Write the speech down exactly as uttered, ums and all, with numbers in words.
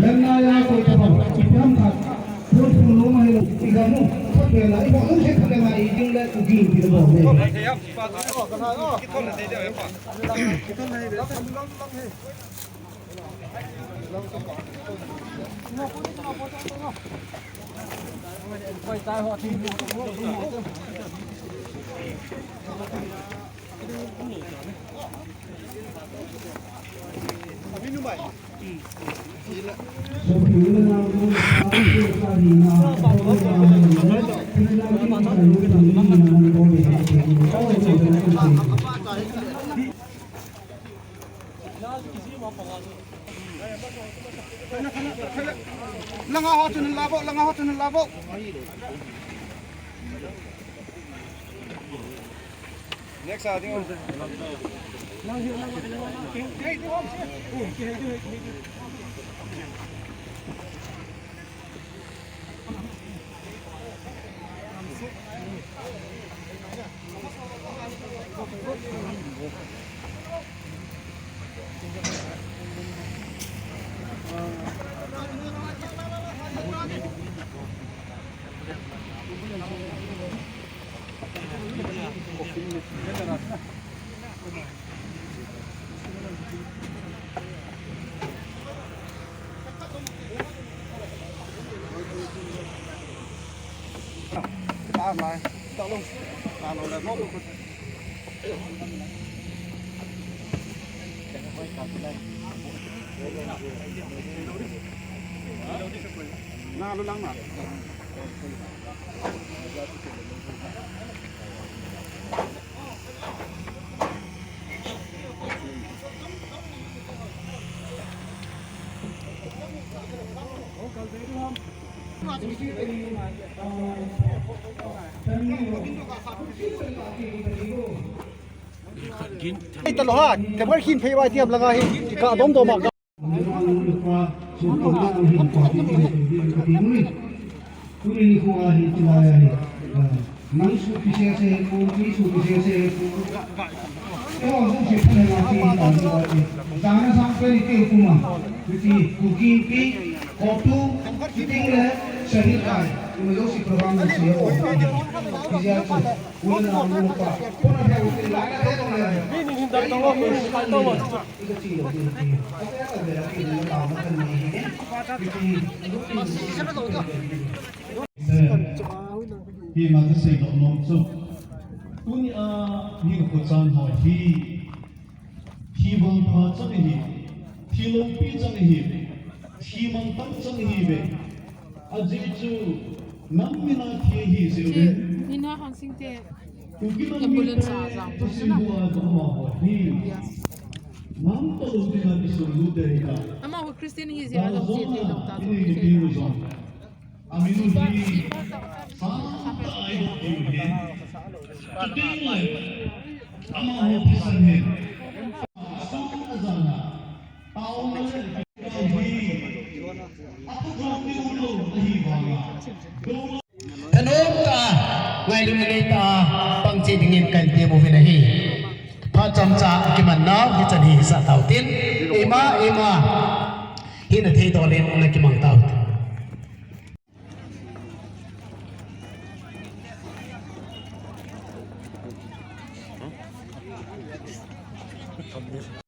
Lemna ya ko ta ba, ipi ham khat. Phun phun lo ma hi lo, i ga mu, khat le la, i bo lo se khat le la, i ding le, u ging pi lo bo le. Langa ho chun la bo, langa ho chun la bo. Next, I think. Ei, ta lo ha, te bar khin phei bai tiam langa hi, ka dom dom a. Tuni nikho a hi, tulai a hi, ah, nang suhpi sese hi ko, tui suhpi sese hi ko. Eiho jouse phalna ti hi ta ni ba ti. Jana sang pen iti kuma. Iti cooking ti, photo, shooting le, shahid ai. Ima jouse program jouse ho. Ijeh chu. Uni na uni pa. Puna phe uti la na te dong le. Ni ni hin dai dong lo, ni ni hin dai dong lo. Hi ma ka sei doh nom chu. Tunia hinkho chan ho hi, thi vangpha chang ahi, thi loupi chang ahi, thi mantam chang ahiuve. Ajeh chu nam mina thi ahi jeh uvin. Kuki nam mite thusim bua jong amaho hi namtah lou dinga kisunlut ding ahi. Amaho Christian ahi jeh a jong che thei lou ta jong. Aminu hi sangtah a idop diu ahi. Chuteng le amaho pasal hin asung ajana taona le hi aphajom diu lou ahi vanga, thanom tah a, ngailut le tah a pang cheh dingin kahin temuvin ahi. Phat chomcha kiman nau hichan hi hisah tautin, eima eima hina thei dol in na kimang tautin.